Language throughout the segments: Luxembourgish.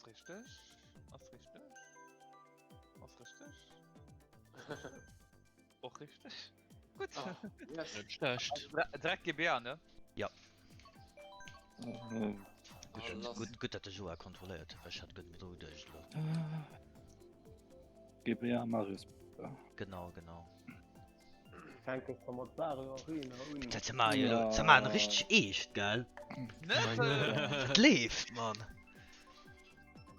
Ass richteg. Ass richteg. Ass richteg. Och richteg. Gutt. Ah, yes. Net schlecht. Direkt GBA, ne? Ja. Ah, Gutt, lass. gutt, gutt, dat de Joa kontrolléiert huet, well ech hat guer net méi dru geduecht elo. GBA Marius. Genau, genau. Fänke scho mat Mario Arena un. Dat ze maachen jo, ze maachen richteg eescht, gell? Net? Dat leeft, Mann.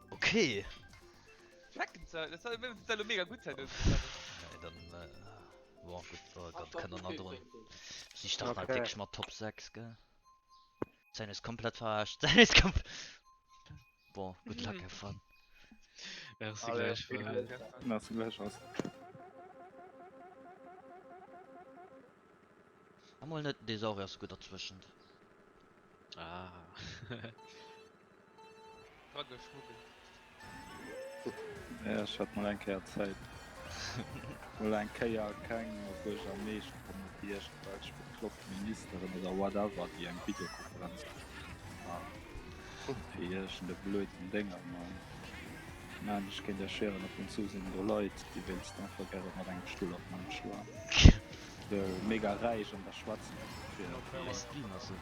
Okay. Checken ze, dat soll dat soll mega gutt sein. Nee, dann, äh, boah, gutt, oh Gott, kënnt der nach drun. Si starten halt Okay. wierklech mat Top 6, gell? Sein ist komplett verarscht. Sein ist komplett. Bon, good luck, have fun. Merci gläichfalls. Merci gläichfalls. Emol net, den Desaurier ass souguer derzwëschent. Ah. Drageschmuggelt. Ja, ech hat mol eng Kéier Zäit. Mol eng Kéier keng Buergermeeschteren oder iergendwelch bekloppt Ministeren oder whatever, déi eng Videokonferenz maachen fir iergend e blöden Dénger. Mä ech kéint Iech schwéieren, ab und zu sinn do Leit, déi wéilsten einfach gäre mat engem Stull op d'Mënsch schloen. Sou mega räich an da schwätzen fir. Mäi Stream ass esou.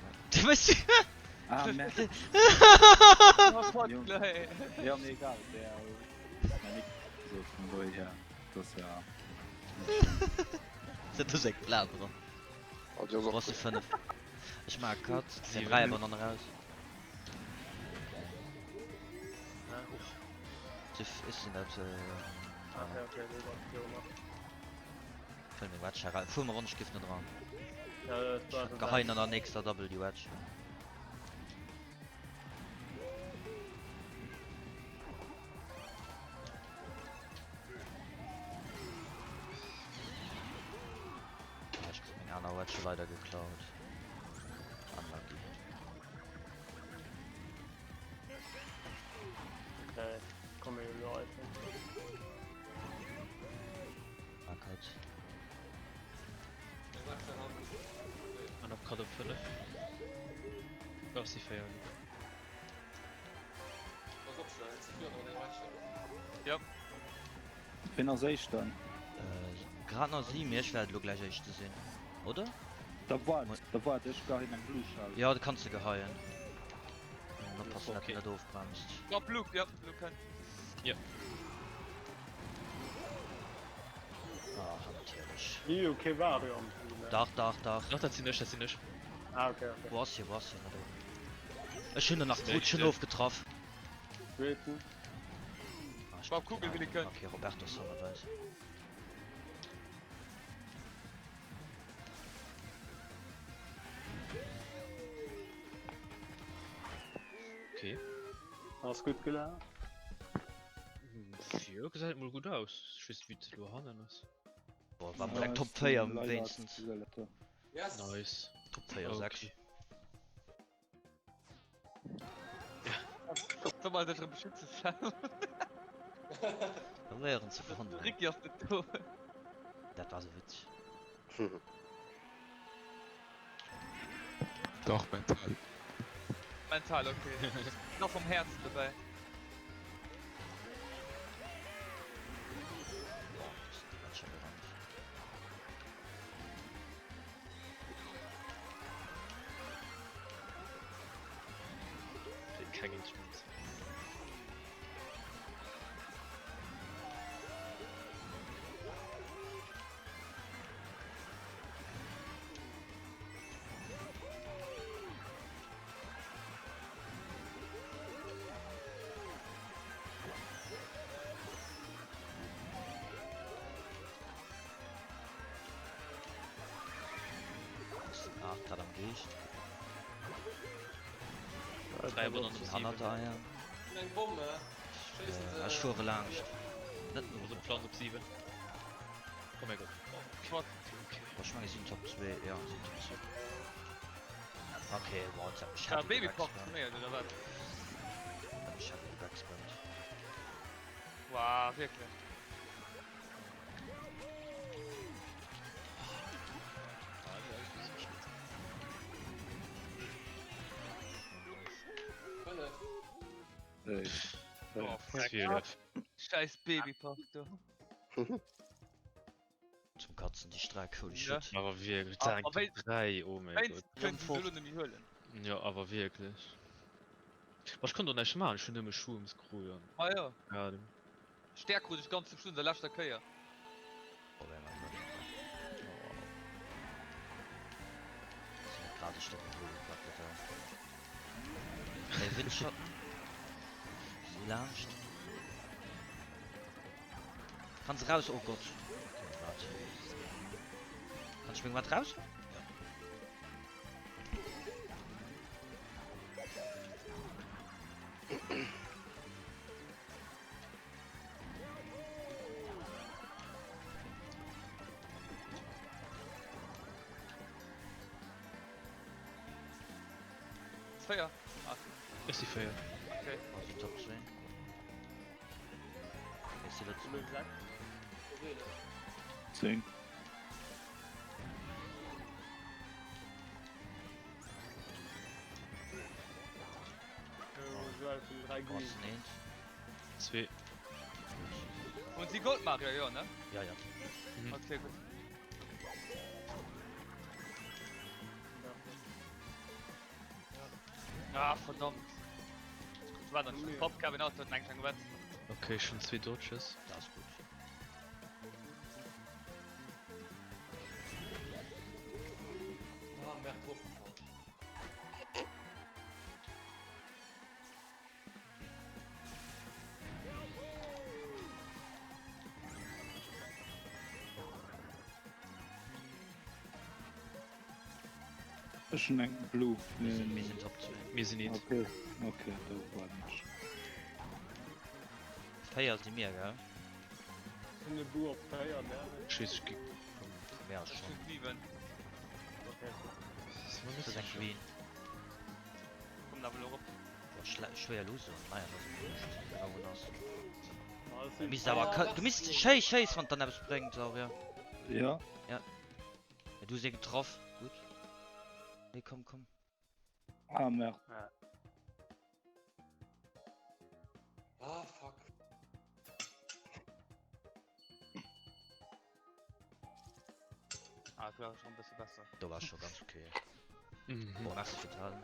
Ah, merde. Ja, mee egal, der huet mir nik gesot vun dohier, dat ass ja net schlëmm. Dat ass eng Bla dran. Oh, déi ass och Brauchs du gutt. 5. Ech maache Cut, zéien 3 awer dann eraus. Ech sinn dat. Okay, okay, do ass jo nach. Fëll meng Wedge hera. Fuer mer ronn, ech giff net eran. Ja, dat war Ech geheien an der nächster Double déi Wedge. Ah, ech kritt meng aner Wedge leider geklaut. Unlucky. Okay, komme jo lo einfach. Ah, Cut. An op Cut op 5. Oh, si 4 ginn. Ja. Wien ass Éischten? Äh, grad nach si, mee ech wäert elo gläich Éischte sinn, oder? Da waart, da waart, ech geheien eng Blue Shell. Jo, kanns de geheien. Oppassen, dat Okay. en net ofbremst. Ja, Blue, ja, Blue kënnt. Ja. Ach, natierlech. Io che vario am Team. Dach, dach, dach. Dach, dat sinn ech, dat sinn ech. Ah, okay, okay. Wou ass hie, wou ass hien? Do. Ech hunn en nach gutt schön ofgetraff. Zweeten. Ah, ich War krieg Kugel, den wéi einen. kënnt. Okay, Roberto ass hannert eis. Okay. Ass gutt gelaf. Jo, gesäit mol gutt aus. Ech weess net, wéi et elo hannen ass. Boah, war mol eng Top 4 wéinstens. Yes. Nice. Top 4, 6. Okay. Soll mal sech erëm beschützen. Probéieren ze verhannelen. Ricky ass net do. Dat war sou witzeg. Dach, mental. Mental, okay. Nach vom Herzen dobäi. Boah, do sinn déi Matcher gerannt. Keng Instrument. Ah, grad am Geescht. Dräi Bonn an Hannert 7. der Eier. Eng Bomm, ne? Schéissen se. Ech fuere laanscht. Net no. Also Plan op 7. Oh mein Gott. What? Okay. Boah, ech menge sinn Top 2. Ja, sinn Top 2. Okay, wow, jetzt hat mich Ja, heavy Babypop gebackspammt. turnéiert oder wat? Hat mich heavy gebackspammt. Wow, wierklech. Fënnef. Hey. Oh, 12. Scheiß Babypark do. Zum Katzen déi Streck, holy Ja. shit. Awer wierklech, Ah, dat a wéi- 3, oh mäi Wéinst Gott. kënnt se elo net méi huelen. Jo, awer wierklech. Ma ech konnt och näischt maachen, ech hunn nëmme Shrooms krut an. Ah jo. Keine Ahnung. Stär krut ech ganz zum Schluss an der leschter Kéier. Oh mäi Gott. Sinn net grad e Stéck mat Huele gepackt, dat hei. Hey, Windschatten. Si laanscht. Kann se raus? Oh Gott. Okay, wart. Kann ich mir wat raus? Ja. Féier. Ah. Ech si 4. Okay. Also Top 2. Ech si Lëtzebuerg. 10. Was eent. Zwee. Und si Gold Mario, jo, ne? Ja, ja. Mhm. Okay, gut. Ah, verdammt. War dann schon Pop Kevin Auto hat eng gewett. Okay, schon zwee Dodges. Das ist gut. Ah, merde, draufgefahren. Ech hunn eng Blue. Mir sinn, mir sinn Top 2. Mir sinn eent. Okay, okay, do bleiwen ech. 4 si mir, gell? Sinn de Blue op 4, ne? Ech weess, ech gi. Vu mir aus Ech schon. hunn 7. Okay. Das ist eng Green. Komm da wohl op. Boah, schle schwéier Lose. Naja, das ist wurscht. Genau, wo das. Alles Du misst awer, du misst schéi schéiss, wann dann eppes bréngt, Aurel. Ja. Ja. Ja, du hues ee getraff. Gutt. Nee, komm, komm. Ah, merde. Ah, fuck. Ah, das war schon ein bisschen besser. Do war schon ganz okay. Mhm. Boah, merci fir d'Halen.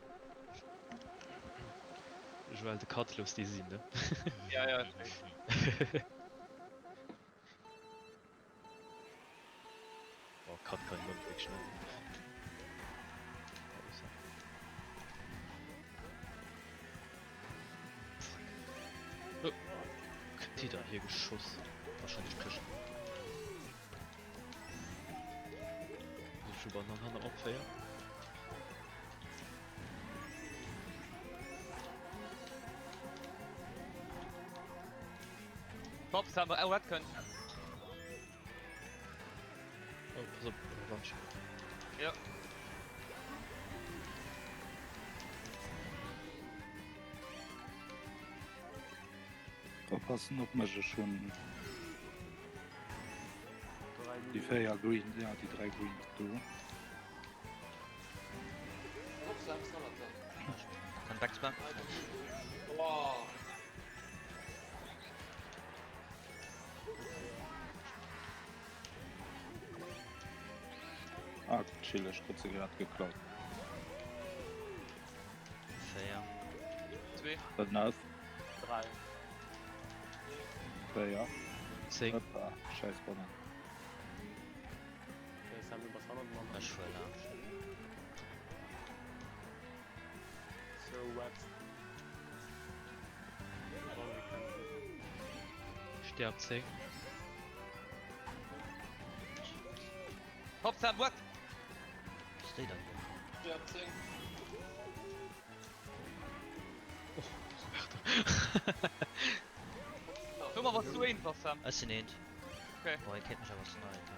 Joël, de Cut looss déi sinn, ne? Ja, ja, ich weiß. Oh, Cut kann ich net schnell. Oh. Kënnt déi da hier geschoss? Wahrscheinlech Këscht. Sinn schon beieinander hanner op 4. Tops haben wir. Oh, Red kënnt. Oh, pass op, Revanche. Ja. Oppassen op mech, ech hunn déi 4 Green, ja déi 3 Green do. Kann backspam. Oh. Ah, chill, ech krut se grad geklaut. 4. 2. 5. 3. 4. 10. Hoppa, scheiß Banan. Okay, Sam, du bass hannert mer. Ech fuer laanscht. So wet. Sterb 10. Top Sam, what? Was déi dann hier? Sterb 10. Oh, Roberto. Guck mal, was du einfach, Sam. Ech sinn eent. Okay. Boah, hie kéint mech awer snipen.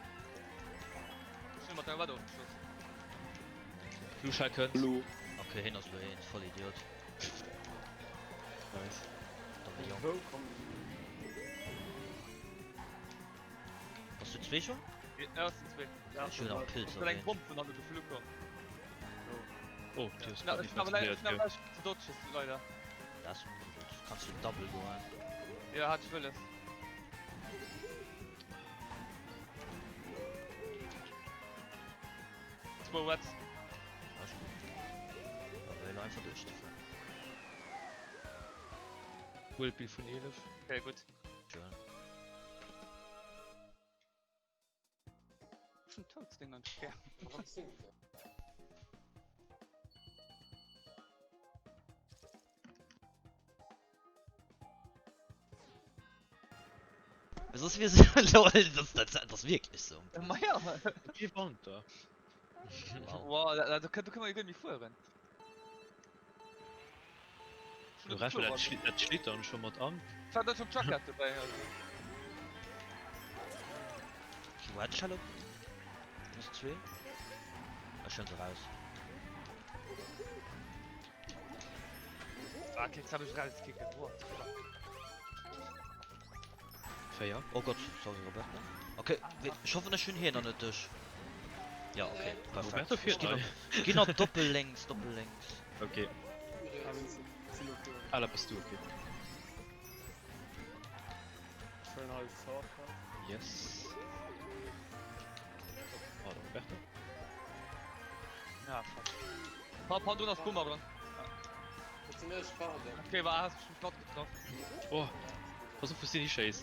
Ech hunn mat der Red ofgeschoss. Blue Shell kënnt. Blue. Okay, hien ass elo eent. Voll Idiot. Nice. Domme Jong. Wou kommen Bass du zwee schon? Ja, ech sinn zwee. Ech hunn nach Pilz Ech hunn eng erwähnt. Bomm vun hanne geflu komm. Oh, du hues Na, grad ech nicht hunn awer leider, ech hunn awer funktioniert, näischt ze dodgen, leider. Das gut. Kanns du double goen? Jo, hat ech wëlles. Zwou Wets. Ass gutt. Da wéi elo einfach duerch ze fueren. Whirlpool vun 11. Okay, gutt. Schön. Schon Toadsding an Stern. Das ist wie so, lol, das, das, das ist wirklich so. Ma ja. Wie wannt da? Wow. Wow, da, da, da können wir irgendwie fuhren. Du recht, dat Schli- dat Schlittern schon mat an. Ich war da schon Trucker dabei. Also. Wedge op Ass zwee. Ech hunn se raus. Ah, okay, jetzt hab ich rauskicken. What the fuck? 4. Oh Gott, sorry Roberto. Okay, wait, ech hoffen ech hunn hien an net dech. Ja, okay, perfekt. Roberto Ech fiert ginn nei. op, ech ginn op doppel lénks, doppel lénks. Okay. Ah, da bass du, okay. Yes. Oh, de Roberto. Ah, fuck. Pa, pa, du hast Boomer dran. Okay, war hast du schon platt getroffen. Oh, pass op, wou s de hischéiss.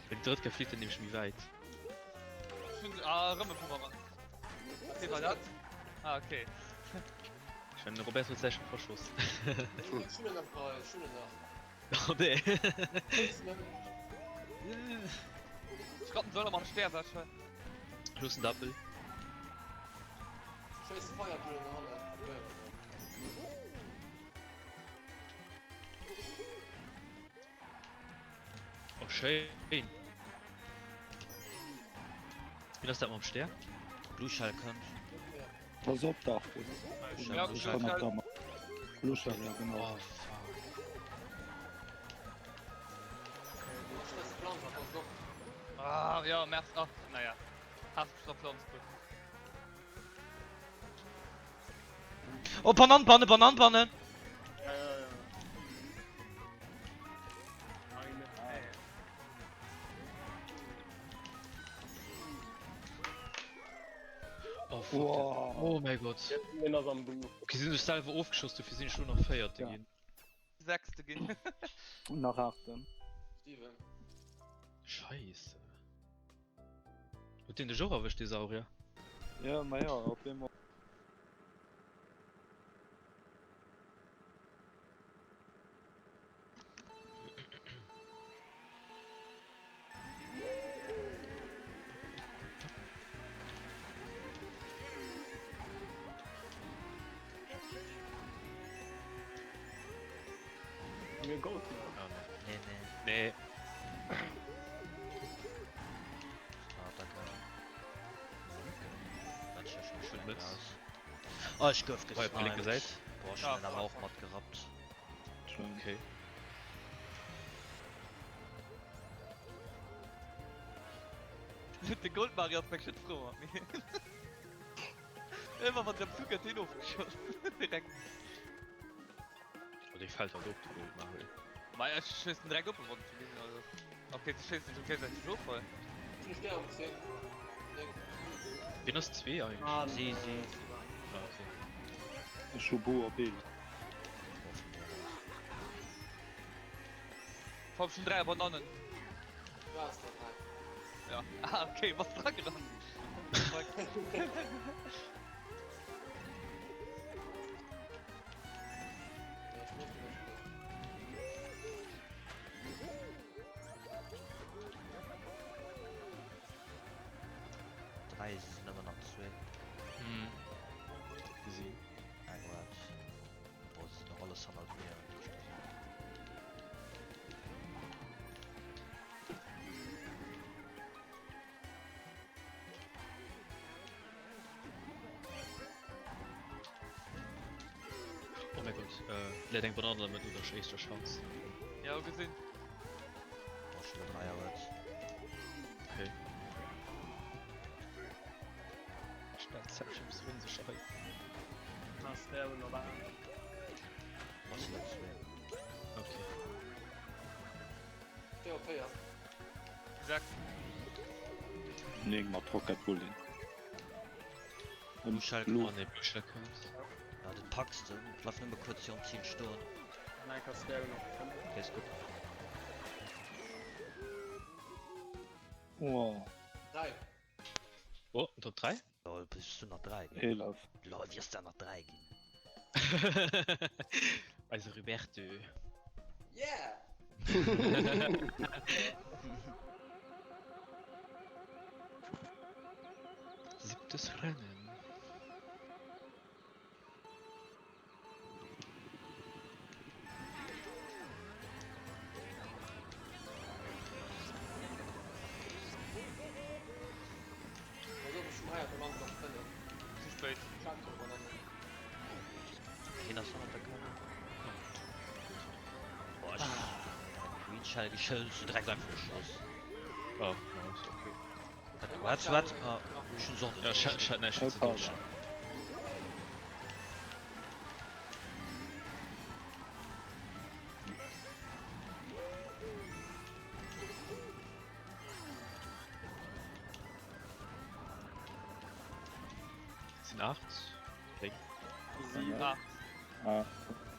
Well déi drëtt Kéier flitt en nämlech méi wäit. Ah, rëm e Boomerang. Okay, war dat? Ah, okay. Ech mengen, de Roberto huet säi scho verschoss. Oh nee. Ech glaub, den soll am Stär wäschen. Looss den Dappel. Oh schéin. Wien ass dat mam Stär? Blue Shell kënnt. Pass op dach. Ja, Ech kann nach da mat. Blue Shell, ja genau. Oh fuck. Ah, ja, merci. Ah, naja. Hast du schon Pflanzen? Oh, Banan, Banne, Banan, Banne! Ja, ja, ja. Eine. Oh fuck. Wow. Oh mäi Gott. Den ass am Buch. Okay, si hunn sech selwer ofgeschoss, dofir sinn ech lo nach Véierte Ja. ginn. Sechste ginn. Nach aachten. Steven. Scheisse. Huet deen dech och erwëscht, dee Saurier? Ja, ma ja, op eemol. Mir Gold. Ah, Nee, nee. nee. Nee. Ah, danke. Mensch, ich Schön schon mit. raus. Oh, ich gouf Hei, op der linker gesniped. Säit. Boah, ich Ah, bin aber fuck. auch mat gerappt. Schön. Okay. De Gold Mario ass meng shit frou mat mir. Ëmmer wann se am Zuch gëtt hien ofgeschoss. Direkt. Oh, dee fält halt op, de Gold Mario. Ma ech schéissen direkt op wann ze gesinn also. Okay, ze schéissen schon géigesäiteg of hei. Wien ass zwee eigentlech? Ah, Si, si. Ah, okay. Ech hu Bo op 11. Oh, vun mir aus. Vor allem schon 3 Bananen. Ja. Ah, okay, was dran gerannt. Fuck. Drei sinn ëmmer nach zwee. Hm. Gesinn. Eng wat. Boah, se sinn och alles hannert mir. Oh mäi Gott, äh, läit eng Banane an der Mëtt oder schéisst der Schanz? Ja, gesinn. Boah, schon der Dreier wat. Okay. Schnell Zäpfchen bis onsécher hei. Ah, sterben op aner. Ech sinn op 2. Okay. 4 op 4. 6. 9 mat Rocket Bulli. Blue Shell Blue. Oh ne, Blue Shell kënnt. Ja, dat packs de. Bleif nëmme kuerz virum Zil stoen. An enker Stone op 5. Okay, ist gutt. Oh, 3. Oh, Top 3? Lol, bist du nach 3 ginn? 11. Lol, wiers de nach 3 ginn? Eise Roberto. Yeah! Siebtes Rennen. Zu spéit. Keen ass hannert der Kamera. Boah, ich Green Shell geschëllt, direkt einfach geschoss. Oh, nice, okay. Wat, wat? Ah, ech hunn se och net Ja, geschoss. ech hat näischt ze dodgen. Sinn 8. Léng. 7. 8. Ah,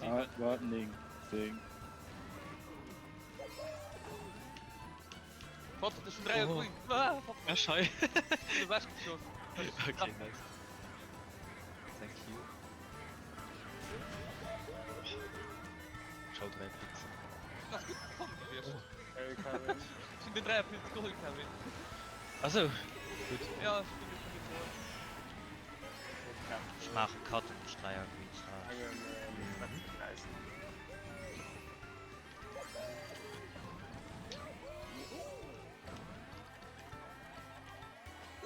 ah, wat? 9, 10. Hopp, das ist schon 3 Oh. grün. Ah, hopp, Ah, schei. du warst geschossen. Okay, nice. Thank you. Ciao, 3 Pizza. Das ist gut gekommen gewesen. Hey, Kevin. Ich hab den Dreierpilz geholt, Kevin. Achso. Gut. Ja, ich bin jetzt geholt. Ich mache Cut und ich Dreier Green Star.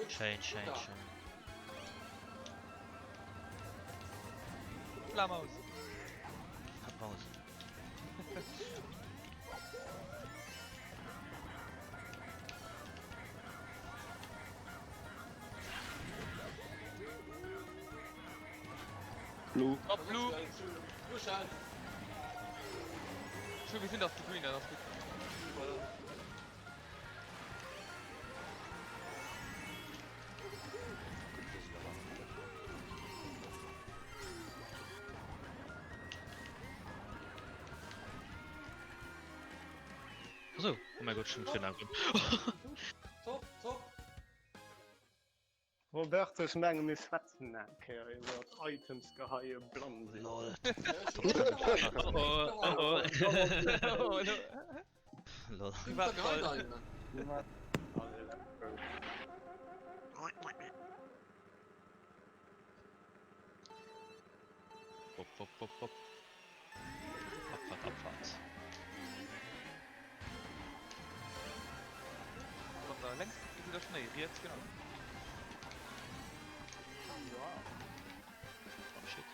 Chain, chain, chain. Flamaus. Verpause. Blue. Top Blue. Blue Shell. Schon, wir sind auf die Green, das ist gut. Achso. Oh mein Gott, schon Trainer. Top, top. Roberto, ech menge mir schwätzen eng Kéier iwwer Items geheie blann sinn. Lol. Oh oh, oh oh. Oh, no. Lol. Die war voll. Allez, let's go. Hopp, hopp, hopp, hopp. Abfahrt, Abfahrt. Komm da längs, ist wieder Schnee. Jetzt, genau. Oh shit.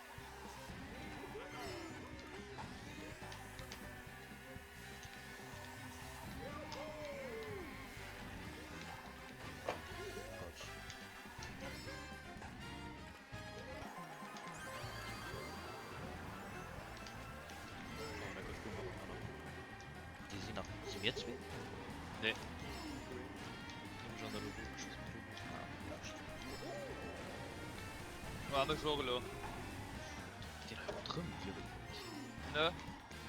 Gott. Oh mein Gott, guck mal, noch. Die sind nach. Sind wir zwee? Nee. Nimm schon der Logo. Schuss mit Logo. Ah, ja, stimmt. War mech och elo. Deen haut rëm wirbelt. Ne?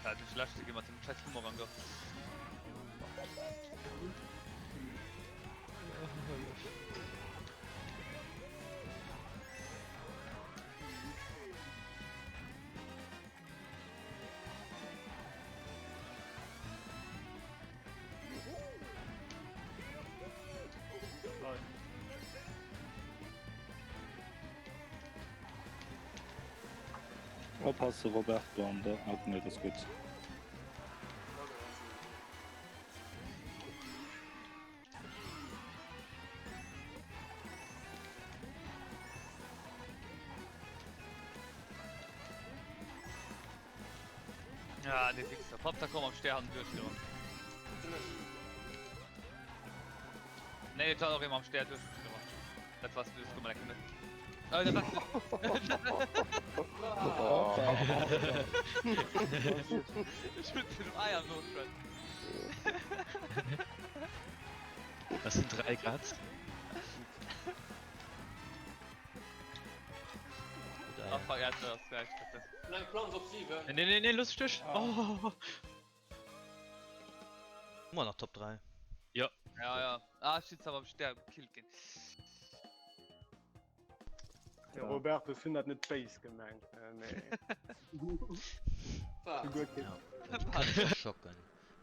Ja, du schlecht gi mat dem scheiß Boomerang do. Oppasse Roberto an der ah nee, dat ass gutt. Ah, dee Wichser. Papp, da komm am Stär han duerchgerannt. Nee, et war och ee mam Stär duerchgerannt. Dat war's du komm leck net. Äh, dat war's Ech hunn den Eier noschwätzen. Das sind 3 Grad. Ah, fuck, ja, das ist gleich. Nein, Plan op 7. Nee, nee, nee, los Stich. Oh. Immer nach Top 3. Ja, ja. Ah, ech sinn zwar beim Sterben gekillt ginn. De Roberto, ech hunn dat net béis gemengt, mee. Ja. Schocken.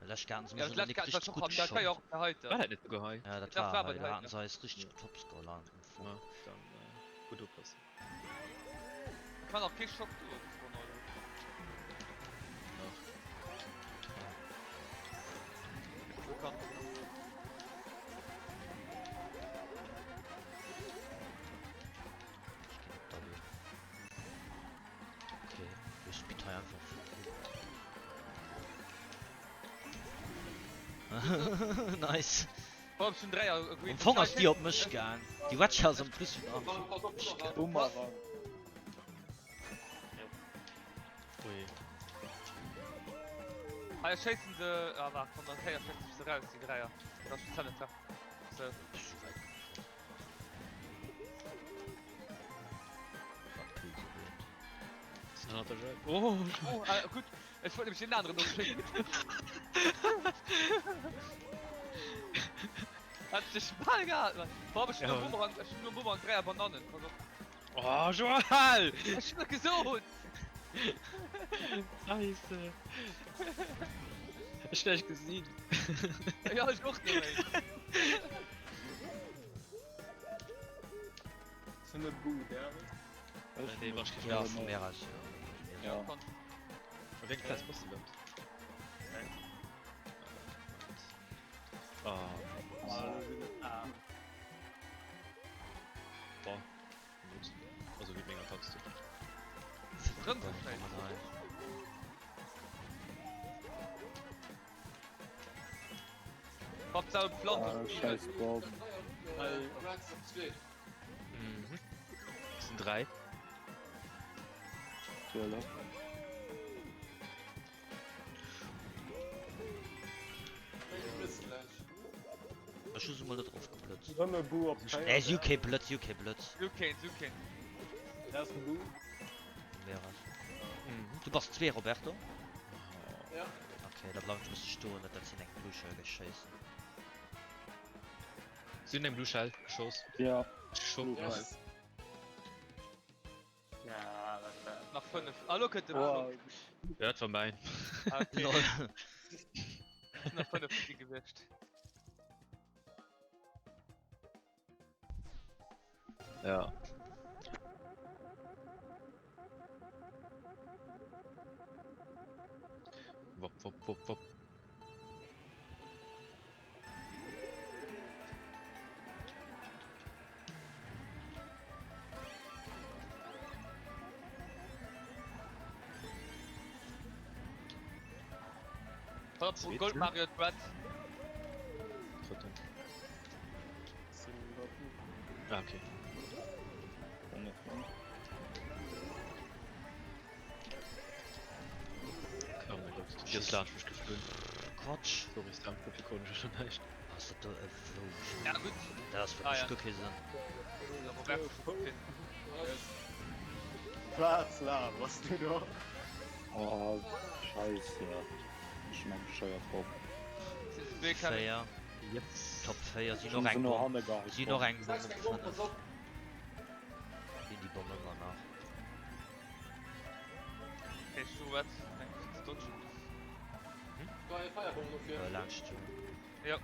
Lech haten se mech elo net richtig gutt geschockt. War dat net souguer hei? Ja, dat war hei. Da haten se eis richtig gutt hops geholl am Fong. Ja, dann gutt oppassen. Kann och kee Schock doen, Ronaldo. Ech ginn op W. Okay, ech speed hei einfach virdrun. Nice. Am Fong ass déi op mech gaang. Déi Wedge ass am Plus vun am Fong op mech gaang. Bumerang. Ui. Hei schéissen se, ah waart, komm dann 4 schéissen se raus, déi Dräier. Dat ass schon Senator. So. Oh, oh äh, gut. Ech wollt nämlich den anderen noch schécken. Hat sech bal gehat, Mann. Boah, aber ich ja. nur Bumerang, ich nur Bumerang, dreier Bananen. Pass auf. Oh, Joel! Ich hab doch gesot! Scheiße. Ech hun näischt gesinn. Ja, ech och net. Sinn et Boo, däerf ech? Nee, war Ja, vu mär aus, jo. Ja. Op wéi eng Plaz bass du iwwerhaapt? Ah. Ah. Boah. Gut. Also wéi menger Taste. Drin so schnell. Hauptsache Pflanzen. Ah, scheiß Bomb. Mhm. Das sind drei. Natürlich. Ech hu se mol net ofgeblëtzt. Rëm e Boo op 4. Nee, si hu kee Blëtz, si hu kee Blëtz. Si hu keen, si hu keen. Dat ass en Boo. Mehrers. Du bass zwee, Roberto? Ja. Okay, da bleiwen ech e bësse stoen, net dat si eng Blue Shell géif schéissen. Si hunn eng Blue Shell geschoss. Ja. Geschoss. Yes. Ja, dat war. Nach 5. Ah, lo kënnt de Oh, Ja, dat war mäin. Ah, okay. Lol. Nach 5 gi gewiescht. Ja. Wop, wop, wop, wop. Top, Gold Mario Red. Drëtten. Ah, okay. Oh mein Gott, Dir ass laanscht mech geflunn. Quatsch. Sorry Sam, dofir krut ech elo näischt. Ass dat do e Wou? Ja gutt. Dat ass Ah, wierklech ja. guer kee Sënn. Václav, bass du do? Oh, scheisse. Ech hunn eng bescheuert Bomm. 4, Yes. Top 4, si Ech hunn hunn och se eng no Bomm. hanne geheit. Si hunn och eng Bomm Sechs op eng Bomm, 5. pass op. Sinn déi Bomm ëmmer nach. Okay, ech hu Red. Eng ze dodgen. Geil, Feierbomb dofir. Äh, laanscht jo. Ja.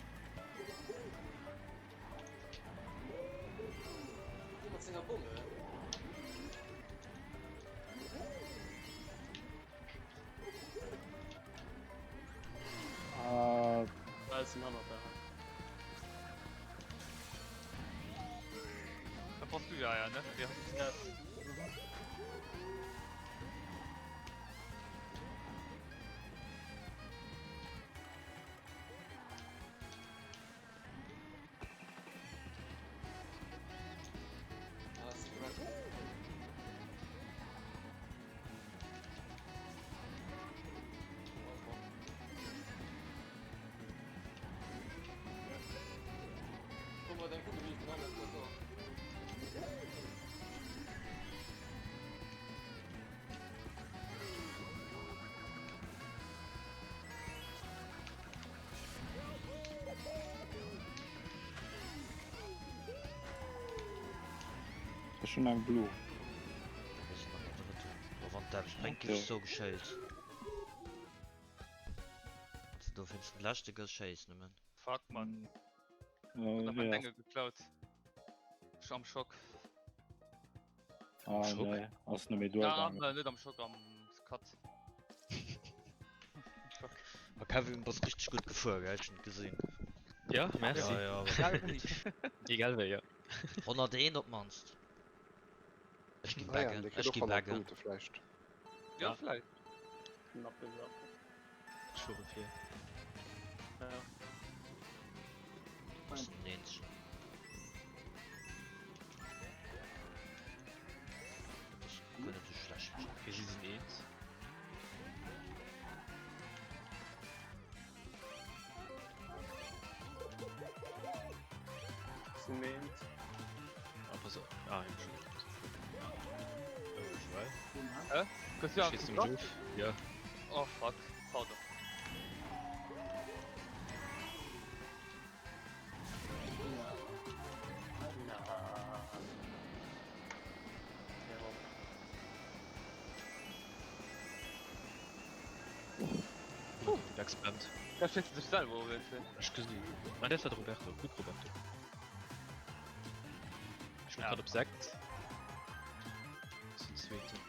Mat senger Bomm, ey. Ah, Ah, sinn hannert der. Da bass du ja, ja, ne? Ja. Ja. Ech hunn eng Blo. Mir sinn an der drëtten. Oh, wann d'eppes bréngt, giff ech soe geschéiss. Wann s de dowéinst den leschte gëss, schéiss nëmmen. Fuck man. Huet nach mein Denge geklaut. Ech am Schock. Ah, Schock? nee, ass net méi duer Ja, gaangen. äh, net am Schock, am Cut. Schock. Ma Kevin, bass richteg gutt gefuer, gell? Ech hunn et gesinn. Ja, merci. Ja, ja, war Egal gutt. wéi. Egal wéi, ja. 101 op d'mannst. Ech ginn Ah ja, backen, dee kritt ech och ginn 100 backen. Punkte vläicht. Ja, vläicht. Knappe Sache. Ech fuere vir. Ja. Ass den eenzegen. Dat ass guer net esou schlecht. Okay, si sinn eens. Sinn eens. Ah, pass op. Ah, jo, schon. Oh, Joël. Hä? Christian, Stehst du im Jof? Ja. Oh fuck, pardon. Na. Ja. Puh. Backspammt. Da schéisst sech selwer of, weißt du. Ech gesinn. Ah, dat war de Roberto. Gutt, Roberto. Ech hun Ja. grad op 6. Sinn Zweeten.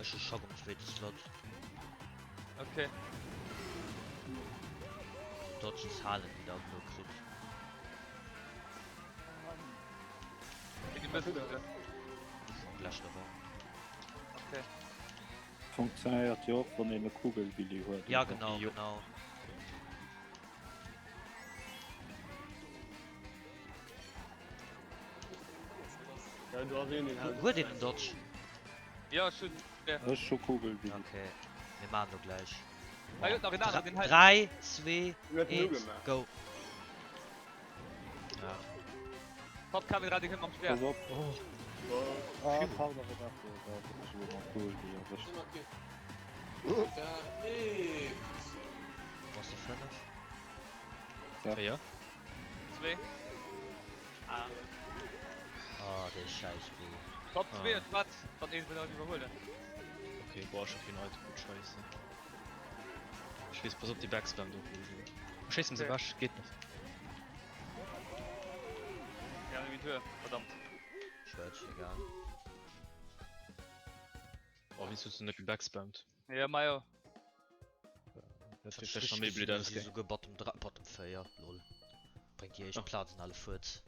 Ech hu Schock um zweete Slot. Okay. Dodgen Zahlen, déi der elo kritt. Wéi déi mëssen se. Vum leschter Woch. Okay. Funktionéiert jo och wann een e Kugelwilli huet, Ja oder? genau, Jo. genau. Ja, du hast een den hält. Huet een den Dodge? Ja, ech hunn. Ech hu Kugelwilli. Okay, mir maachen elo gläich. Hei huet nach een aneren, deen hält. 3, 2, Huet en 1, ugemaach. go! Ah. Papp Kevin Redding hënt mam Schwert. Pass op. Oh. Ah, pardon Roberto, da huet ech elo mam Kugelwilli erwëscht. Bass de 5? 4. 2. Ah. Ah, dee schäiss Boo. Top Ah. 2 et wat wann een wëll iwwerhuelen. Okay, boah, ech hu keen Item, gut, scheisse. Ech weess, pass op déi Backspam do. Schéiss em se Okay. ewech, geet nach. Ja, nemmi duer, verdammt. Schued, egal. Oh, wéi hues du net gebackspammt? Ja, majo. Dat Ich wier hab's vielleicht noch richtig méi blöd gesinn, si ausgaangen. souguer Bottom 3, Bottom 4, lol. Bréngt déi éischt Ah. Plaz an alle Fuerz.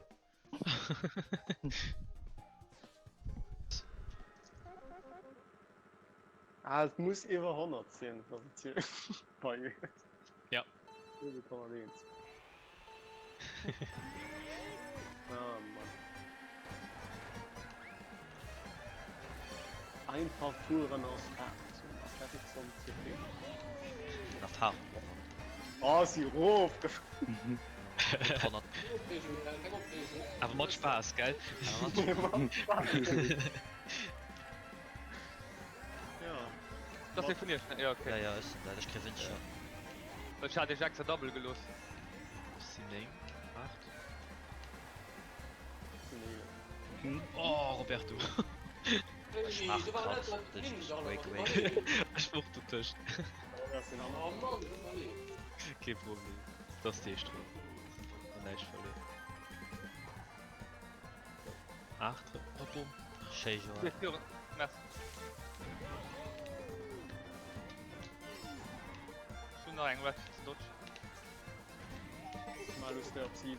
Ah, et muss iwwer 100 sinn, dass et hier bei mir Ja. 101. Ah, Mann. Einfach fuhren aus Fahrt. Fertig zum zufrieden. Erfahrung gewonnen. Oh, si rof! 100. Awer mat Spaass, gell? Ja. Das ist vun iech, ne? Ja, okay. Ja, ja, ech sinn dat. Ech kréie Windschatten. Ech hat iech extra double gelooss. Ech sinn 9, 8. Nee. Oh, Roberto. Ech maache grad de Breakaway. Ech wor dotëscht. Das sind Oh Mann, tut mir leed. Kee Problem. Dat ass déi éischt Ronn. An näischt verluer. 8 Ronn. Schéi, Joël. Merci. Ech hunn nach eng Red ze dodgen. Malus der op 7.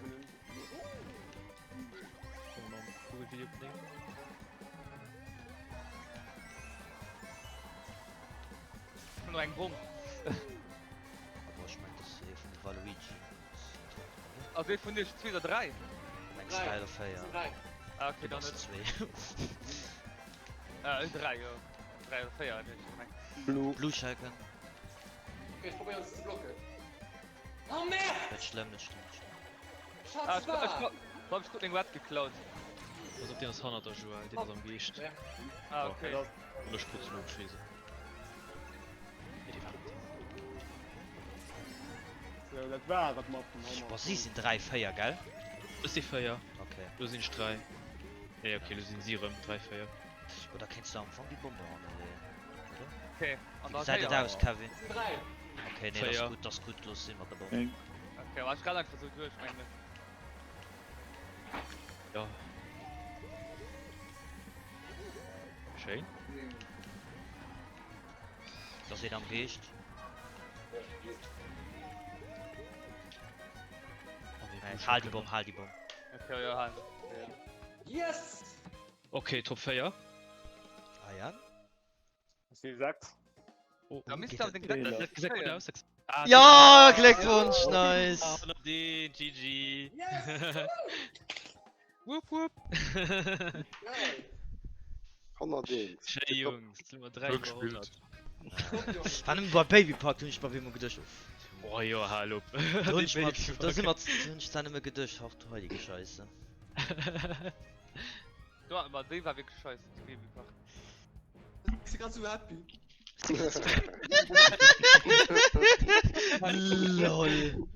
Google Video Play. Ech hunn nach eng Bomm. Awer ech mengen, dat ass ee vun de Waluigi. Also ee vun iech zwee oder dräi? Mengs 3 oder 4? Dräi. Ah, okay, Du dann bass net. zwee. Äh, dräi, jo. Dräi oder véier, hätt ech gemengt. Blue. Blue Shuriken. Okay, ech probéieren se ze blocken. Oh Merde! Net schlëmm, net schlëmm, net schlëmm. Ah, ech, ech, ech, ech krut meng Wett geklaut. Pass op, deen ass hannert der Joël, deen ass am Geescht. Ah, okay. An ech krut se elo, Scheese. Nee, dee war net. Sou, dat war et mat den 100. Boah, si sinn 3, 4, gell? Ech si 4. Okay. Lo sinn ech 3. Nee, okay, lo sinn si erëm 3, 4. Boah, da kéints de am Fong déi Bombe hannerleeën, oder? Okay. An Wéi da gesäit et 4. aus, Kevin? Et sinn 3. Okay, nee, dat ass 4. gutt, dat ass gutt. Looss si mat der Bomm. Eng. Okay, aber ech renn einfach sou duerch, mengen ech. Ja. Schéin. Da ass een am Geescht. Oh nee, Nee, hal déi Bomm, hal déi Bomm. Okay, jo, hal. Yes! Okay, Top 4. Ah ja? Si 6. Oh, Da misst Geht du aber den dat? Gedanken dat gesäit gutt aus. Ah, Ja, Gléckwonsch, nice! Ah, 101, GG. Yes! Wupp, wupp. Geil! 101. Schéi Jungs, jetzt sind wir 3 Gut iwwer gespielt. 100. War nëmmen bei Babypark, do hunn ech mer op eemol geduecht, uff. Oh jo, hal op. Do hunn ech mer, do si mer, do hunn ech zwar nëmme geduecht, ach du heilige Scheisse. Do, aber déi war wierklech scheisse, déi Babypark. Ech si grad sou happy. LOL.